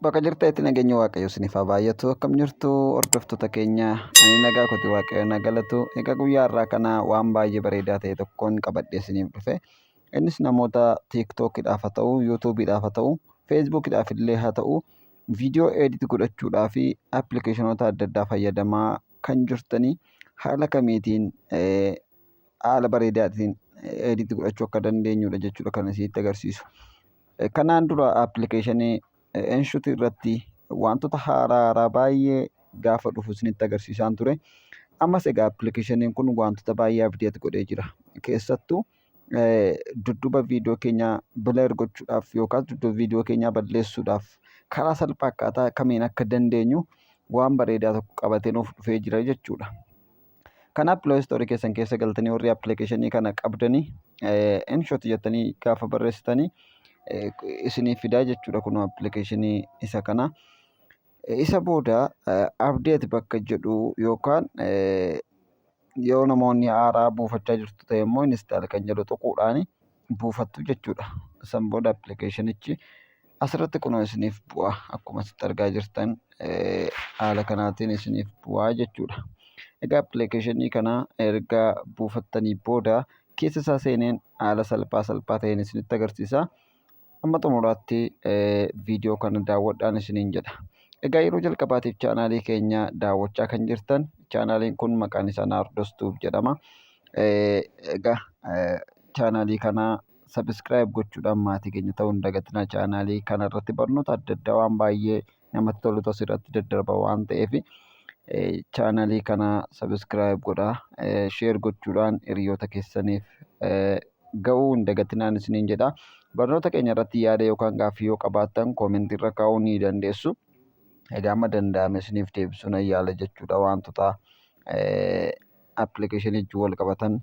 Bakka jirtanitti nageenya Waaqayyoo isiniif haa baay'atu. Akkam jirtu, hordoftoota keenya? Ani nagaa kooti, Waaqayyo na galatu. Egaa guyyaa har'aa kana waan baay'ee bareedaa ta'e tokkoon qabadhee isiniif dhufe. Innis namoota TikTokiidhaaf haa ta'u, YouTubeiidhaaf haa ta'u, Facebookiidhaaf illee haa ta'u, viidiyoo edit godhachuudhaa fi appilikeeshinoota adda addaa fayyadamaa kan jirtanii haala kamiitiin haala bareedaatiin edit godhachuu akka dandeenyudha jechuudha kan isinitti agarsiisu. Kanaan dura appilikeeshinii InShot irratti wantoota haaraa haaraa baay'ee gaafa dhufu isinitti agarsiisaan ture. Ammas egaa appilikeeshiniin kun wantoota baay'ee update godhee jira. Keessattuu dudduuba viidiyoo keenyaa blur gochuudhaaf yookaas dudduuba viidiyoo keenyaa balleessuudhaaf karaa salphaa akkaataa kamiin akka dandeenyu waan bareedaa tokko qabatee nuuf dhufee jira jechuudha. Kanaaf Play Store keessan keessa galtanii, warri appilikeeshinii kana qabdanii, InShot jettanii gaafa barreessitanii isinii fidaa jechuudha kun appilikeeshinii isa kana. Isa booda update bakka jedhu yookaan yoo namoonni haaraa buufachaa jirtu ta'e immoo install kan jedhu tuquudhaan buufattu jechuudha. San booda appilikeeshinichi asirratti kunoo isiniif bu'a. Akkuma asitti argaa jirtan haala kanaatiin isiniif bu'aa jechuudha. Egaa appilikeeshinii kana erga buufattanii booda keessa isaa seeneen haala salphaa salphaa ta'een isinitti agarsiisa. Amma xumuraatti viidiyoo kana daawwadhaan isiniin jedha. Egaa yeroo jalqabaatiif chaanaalii keenya daawwachaa kan jirtan, chaanaaliin kun maqaan isaa Naardos Tube jedhama. Egaa chaanaalii kana subscribe gochuudhaan maatii keenya ta'uu hin dagatinaa. Chaanaalii kana irratti barnoota adda addaa waan baay'ee namatti tolutu asirratti daddarba waan ta'eef, chaanaalii kana subscribe godhaa, share gochuudhaan hiriyoota keessaniif ga'uu hin dagatinaan isiniin jedha. Barnoota keenya irratti yaada yookaan gaaffii yoo qabaattan koomentii irra kaa'uu ni dandeessu. Egaa amma danda'ame isiniif deebisuu nan yaala jechuudha, wantoota appilikeeshinii wajjin wal qabatan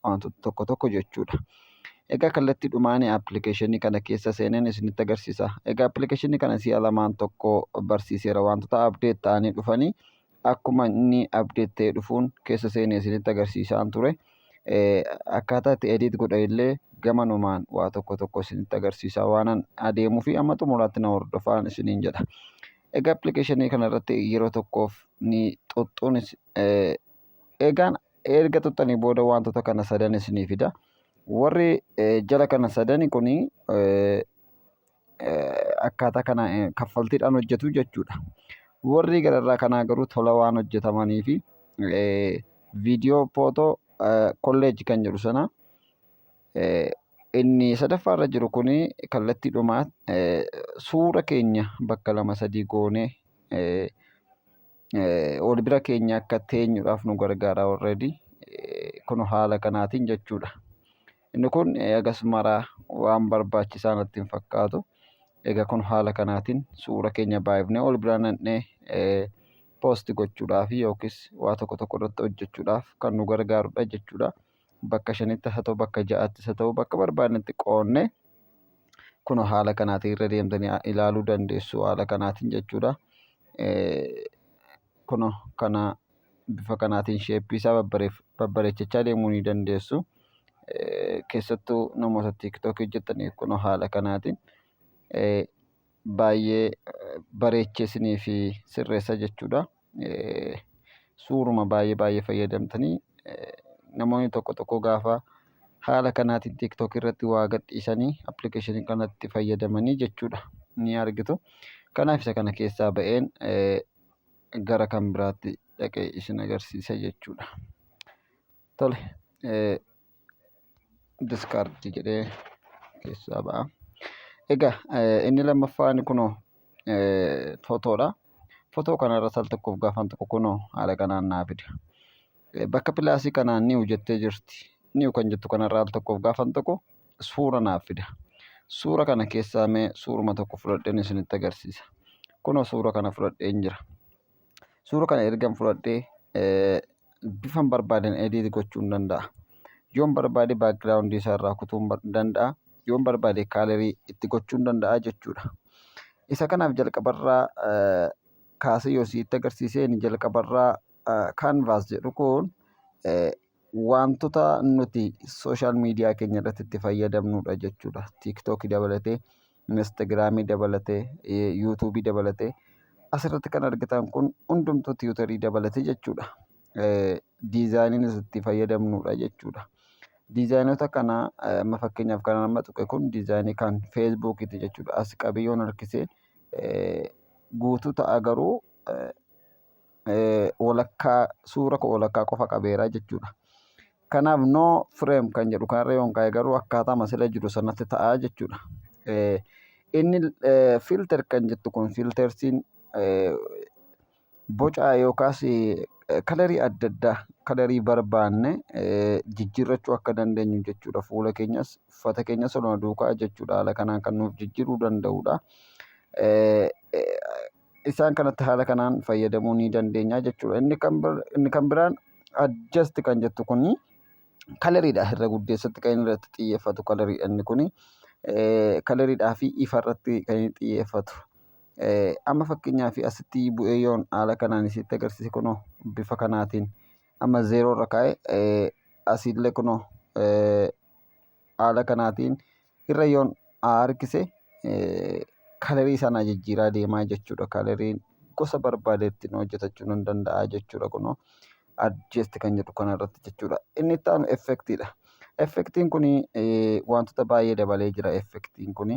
wantoota tokko tokko jechuudha. Egaa kallattii dhumaan appilikeeshinii kana keessa seeneen isinitti agarsiisa. Egaa appilikeeshinii kana si'a lamaan tokko barsiiseera. Wantoota update ta'anii dhufanii akkuma inni update ta'ee dhufuun keessa seenee isinitti agarsiisaan ture. Akkaataa itti edit godha illee gamanumaan waa tokko tokko isinitti agarsiisaa waan adeemuu fi amma xumuraatti na hordofaan isiniin jedha. Egaa appilikeeshinii kana irratti yeroo tokkoof ni xuxxuun, egaan erga xuxxanii booda wantoota kana sadan isinii fida. Warri jala kana sadani kuni akkaataa kana kaffaltiidhaan hojjetu jechuudha. Warri gararraa kanaa garuu tola waan hojjetamanii fi viidiyoo photo collage kan jedhu sana, inni sadaffaa irra jiru kuni kallattiidhumaa suura keenya bakka lama sadii goonee wal bira keenya akka teenyuudhaaf nu gargaara already kun haala kanaatiin jechuudha. Inni kun agas maraa waan barbaachisaa natti hin fakkaatu. Egaa kun haala kanaatiin suura keenya baay'ifnee wal bira naqnee post gochuudhaaf yookiis waa tokko tokko irratti hojjechuudhaaf kan nu gargaarudha jechuudha. Bakka shanitti haa ta'u, bakka ja'attis haa ta'u, bakka barbaadnetti qoonnee kun haala kanaatiin irra deemtanii ilaaluu dandeessu haala kanaatiin jechuudha. Kun kana bifa kanaatiin shapeii isaa babbareechachaa deemuu ni dandeessu. Keessattuu namoota TikTokii hojjetaniif kun haala kanaatiin baay'ee bareechee isinii fi sirreessa jechuudha. Suuruma baay'ee baay'ee fayyadamtanii namoonni tokko tokko gaafa haala kanaatiin TikTokii irratti waa gadhiisanii appilikeeshinii kanatti fayyadamanii jechuudha ni argitu. Kanaaf isa kana keessaa ba'een gara kan biraatti dhaqee isin agarsiisa jechuudha. Tole, discard jedhee keessaa ba'a. Egaa inni lammaffaan kunoo footoodha. Footoo kanarra sal tokkoof gaafan tokko kunoo haala kanaan naa fida. Bakka plusii kanaan new jettee jirti. New kan jettu kanarra al tokkoof gaafan tokko suura naaf fida. Suura kana keessaa mee suuruma tokko fudhadheen isinitti agarsiisa. Kunoo suura kana fudhadheen jira. Suura kana ergan fudhadhee bifan barbaaden edit gochuu hin danda'a. Yoon barbaade backgroundii isaa irraa kutuu hin danda'a. Yoon barbaade colorii itti gochuu hin danda'a jechuudha. Isa kanaaf jalqabarraa kaasee yoo sitti agarsiise, inni jalqabarraa canvas jedhu kun wantoota nuti social media keenya irratti itti fayyadamnudha jechuudha. TikTokii dabalatee Instagramii dabalatee, YouTubeii dabalatee, asirratti kan argitan kun hundumtuu Twitterii dabalatee jechuudha. Designiin itti fayyadamnudha jechuudha. Designota kana amma fakkeenyaaf kan amma tuqe kun designii kan Facebookiiti jechuudha. As qabee yoon harkise guutuu ta'a, garuu walakkaa suura koo walakkaa qofa qabeera jechuudha. Kanaaf no frame kan jedhu kanarra yoon kaa'e garuu akkaataa sila jiru sanatti ta'a jechuudha. Inni filter kan jettu kun, filtersiin boca yookaas colorii adda addaa, colorii barbaanne jijjiirrachuu akka dandeenyu jechuudha. Fuula keenyas uffata keenyas oluma duukaa jechuudha. Haala kanaan kan nuuf jijjiiruu danda'udha. Isaan kanatti haala kanaan fayyadamuu ni dandeenya jechuudha. Inni kan biraan adjust kan jettu kuni coloriidha. Irra guddeessatti kan inni irratti xiyyeeffatu coloriidha inni kuni. Coloriidhaa fi ifa irratti kan inni xiyyeeffatu. Amma fakkeenyaaf asitti bu'ee yoon haala kanaan isitti agarsiise, kunoo bifa kanaatiin amma zero irra kaa'e, asiillee kunoo haala kanaatiin irra yoon harkise colorii sana jijjiiraa deemaa jechuudha. Coloriin gosa barbaadetti hojjetachuu nan danda'a jechuudha, kunoo adjust kan jedhu kanarratti jechuudha. Inni itti aanu effectiidha. Effectiin kun wantoota baay'ee dabalee jira effectiin kun.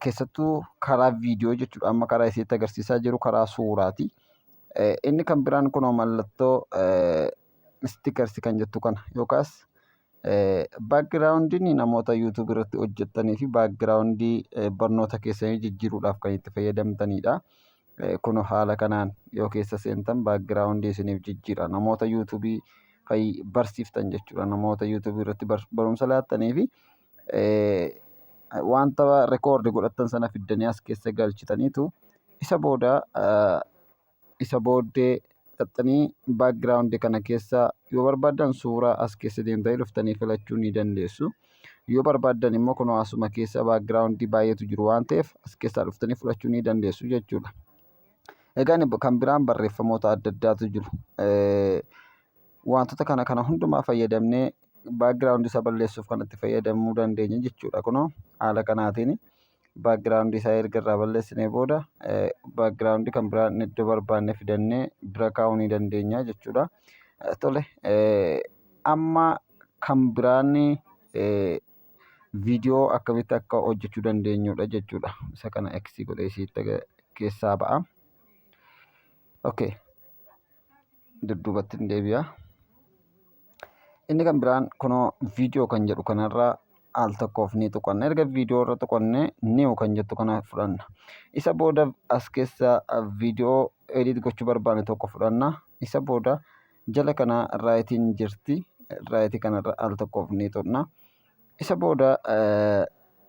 Keessattuu karaa viidiyoo jechuudha. Amma karaa isitti agarsiisaa jiru karaa suuraati. Inni kan biraan kunoo mallattoo stickersi kan jettu kana yookaas backgroundiin namoota YouTubeii irratti hojjettanii fi backgroundii barnoota keessanii jijjiiruudhaaf kan itti fayyadamtanidha. Kun haala kanaan yoo keessa seentan backgroundii isiniif jijjiira. Namoota YouTubeii barsiiftan jechuudha. Namoota YouTubeii irratti barumsa laattanii fi wanta record godhattan sana fiddanii as keessa galchitaniitu isa booda isa booddee xaxxanii backgroundii kana keessa yoo barbaaddan suuraa as keessa deemtanii dhuftanii filachuu ni dandeessu. Yoo barbaaddan immoo kunoo asuma keessa backgroundii baay'eetu jiru waan ta'eef as keessaa dhuftanii fudhachuu ni dandeessu jechuudha. Egaa kan biraan barreeffamoota adda addaatu jiru. Wantoota kana kana hundumaa fayyadamnee backgroundii isa balleessuuf kan itti fayyadamuu dandeenya jechuudha. Kunoo haala kanaatiin backgroundii isaa erga irraa balleessinee booda backgroundii kan biraan iddoo barbaanne fidannee bira kaa'uu ni dandeenya jechuudha. Tole, amma kan biraan viidiyoo akkamitti akka hojjechuu dandeenyudha jechuudha. Isa kana X godhee isitti keessaa ba'a. Okay. Dudduubatti hin deebi'a. Inni kan biraan kunoo viidiyoo kan jedhu kanarraa al tokkoof ni tuqanna. Erga viidiyoo irra tuqannee new kan jettu kana fudhanna. Isa booda as keessa viidiyoo edit gochuu barbaanne tokko fudhanna. Isa booda jala kana rightiin jirti. Rightii kanarra al tokkoof ni tuqna. Isa booda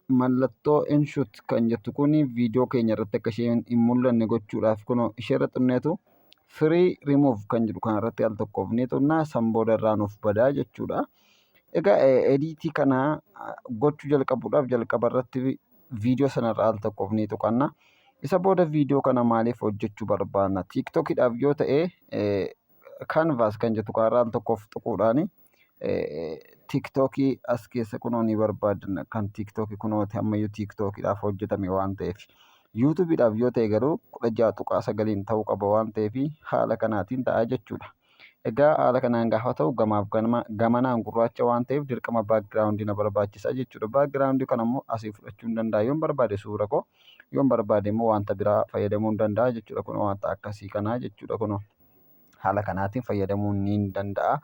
mallattoo InShot kan jettu kun viidiyoo keenya irratti akka isheen hin mul'anne gochuudhaaf kunoo isheerra xunneetu firii rimuuf kan jedhu kanarratti al tokkoof ni tuqna. San booda irraa nuuf badaa jechuudha. Egaa editii kana gochuu jalqabuudhaaf jalqaba irratti viidiyoo sanarra al tokkoof ni tuqanna. Isa booda viidiyoo kana maaliif hojjechuu barbaanna? TikTokiidhaaf yoo ta'e, canvas kan jettu kanarra al tokkoof tuquudhaani TikTokii as keessa kunoo ni barbaadna. Kan TikTokii kunooti, ammayyuu TikTokiidhaaf hojjetame waan ta'eef. YouTubeiidhaaf yoo ta'e garuu 16.9n ta'uu qaba waan ta'eef haala kanaatiin ta'a jechuudha. Egaa haala kanaan gaafa ta'u gamaaf gamanaan gurraacha waan ta'eef dirqama backgroundii na barbaachisa jechuudha. Backgroundii kana immoo asii fudhachuu hin danda'a. Yoon barbaade suura koo, yoon barbaade immoo wanta biraa fayyadamuu hin danda'a jechuudha. Kun wanta akkasii kanaa jechuudha, kunoo. Haala kanaatiin fayyadamuu ni danda'a.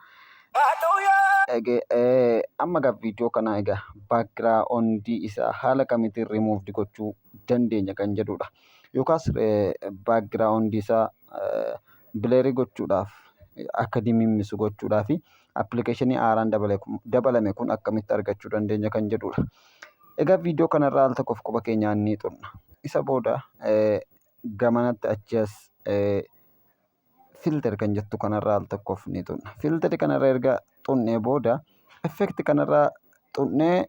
Amma egaa viidiyoo kana egaa backgroundii isaa haala kamiitiin rimuuvdi gochuu dandeenya kan jedhudha. Yookaas backgroundii isaa blurrii gochuudhaaf, akka dimimmisu gochuudhaaf applicationii haaraan dabalame kun akkamitti argachuu dandeenya kan jedhudha. Egaa viidiyoo kanarraa al tokkoof quba keenyaan ni tuqna. Isa booda gamanatti achi as filter kan jettu kanarraa al tokkoof ni tuqna. Filterii kanarra erga tuqnee booda effect kanarraa tuqnee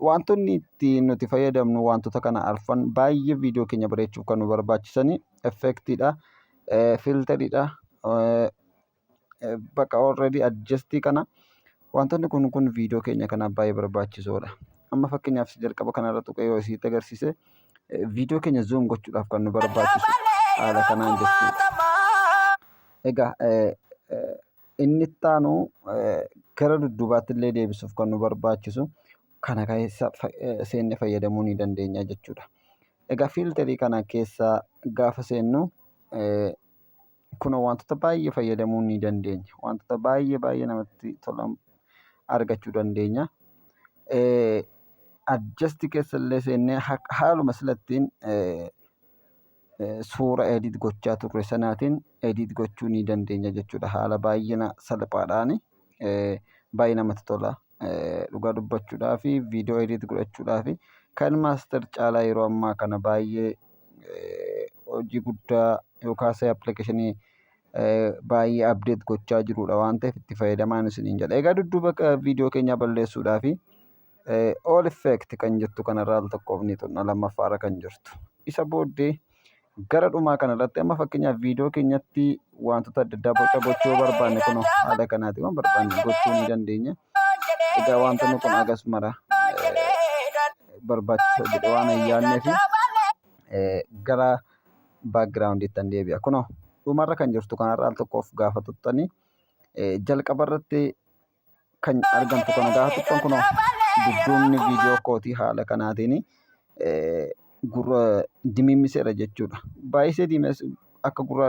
wantoonni ittiin nuti fayyadamnu wantoota kana arfan baay'ee viidiyoo keenya bareechuuf kan nu barbaachisanii effectiidha, filteriidha, bakka already adjustii kana, wantoonni kun viidiyoo keenya kanaaf baay'ee barbaachisoodha. Amma fakkeenyaaf jalqaba kanarra tuqee yoo isitti agarsiise, viidiyoo keenya zoom gochuudhaaf kan nu barbaachisu haala kanaan jechuudha. Egaa inni itti aanu gara dudduubaatti illee deebisuuf kan nu barbaachisu kana keessa seenne fayyadamuu ni dandeenya jechuudha. Egaa filterii kana keessa gaafa seennu kunoo wantoota baay'ee fayyadamuu ni dandeenya. Wantoota baay'ee baay'ee namatti tolan argachuu dandeenya. Adjust keessa illee seennee haaluma silattiin suura edit gochaa turre sanaatiin edit gochuu ni dandeenya jechuudha. Haala baay'ee salphaadhaan baay'ee namatti tola. Dhugaa dubbachuudhaa fi viidiyoo edit godhachuudhaa fi KineMaster caalaa yeroo ammaa kana baay'ee hojii guddaa yookaas appilikeeshinii baay'ee update gochaa jirudha waan ta'eef itti fayyadamaan isiniin jedha. Egaa dudduuba viidiyoo keenyaa balleessuudhaa fi all effect kan jettu kanarraa al tokkoof ni tuqna, lammaffaarra kan jirtu. Isa booddee gara dhumaa kanarratti amma fakkeenyaaf viidiyoo keenyatti wantoota adda addaa boca gochuu yoo barbaanne, kunoo haala kanaatiin waan barbaanne gochuu ni dandeenya. Egaa wantoonni kun agas mara barbaachisoo jedhe waan hin yaadneef gara backgroundiitti an deebi'a. Kunoo dhumarra kan jirtu kanarraa al tokkoof gaafa tuqxanii, jalqaba irratti kan argamtu kana gaafa tuqxan, kunoo dudduubni viidiyoo kootii haala kanaatiin gurra dimimmiseera jechuudha. Baay'isee diimes akka gurra